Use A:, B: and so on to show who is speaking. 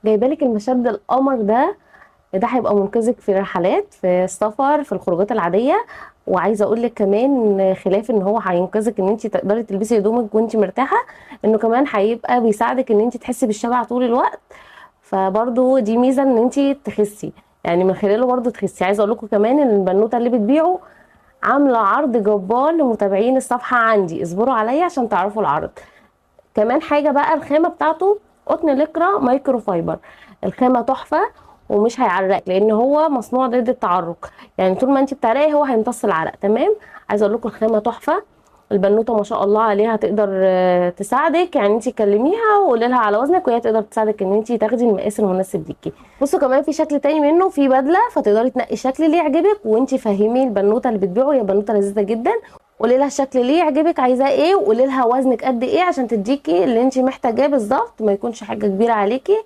A: جايبالك المشد القمر ده، ده هيبقى منقذك في الرحلات، في السفر، في الخروجات العادية. وعايزه اقول لك كمان خلاف ان هو هينقذك ان انت تقدري تلبسي هدومك وانت مرتاحة، انه كمان هيبقى بيساعدك ان انت تحسي بالشبع طول الوقت. فبرضو دي ميزة ان انت تخسي، يعني من خلاله برضو تخسي. عايزه اقول لكم كمان ان البنوته اللي بتبيعه عامله عرض جبار لمتابعين الصفحة عندي، اصبروا عليا عشان تعرفوا العرض. كمان حاجة بقى، الخامة بتاعته قطن لكرة مايكرو فايبر، الخامة تحفة ومش هيعرقك لان هو مصنوع ضد التعرق، يعني طول ما انت بتعرقي هو هيمتص العرق. تمام. عايزه اقول لكم الخامة تحفة، البنوته ما شاء الله عليها تقدر تساعدك، يعني انت كلميها وقولي لها على وزنك وهي تقدر تساعدك ان انت تاخدي المقاس المناسب ليكي. بصوا كمان في شكل تاني منه، في بدله، فتقدري تنقي الشكل اللي يعجبك وانت فهمي البنوته اللي بتبيعه، هي بنوته لذيذة جدا. قولي لها الشكل اللي يعجبك عايزاه ايه، وقولي لها وزنك قد ايه عشان تديكي اللي انت محتاجاه بالظبط، ما يكونش حاجة كبيرة عليكي.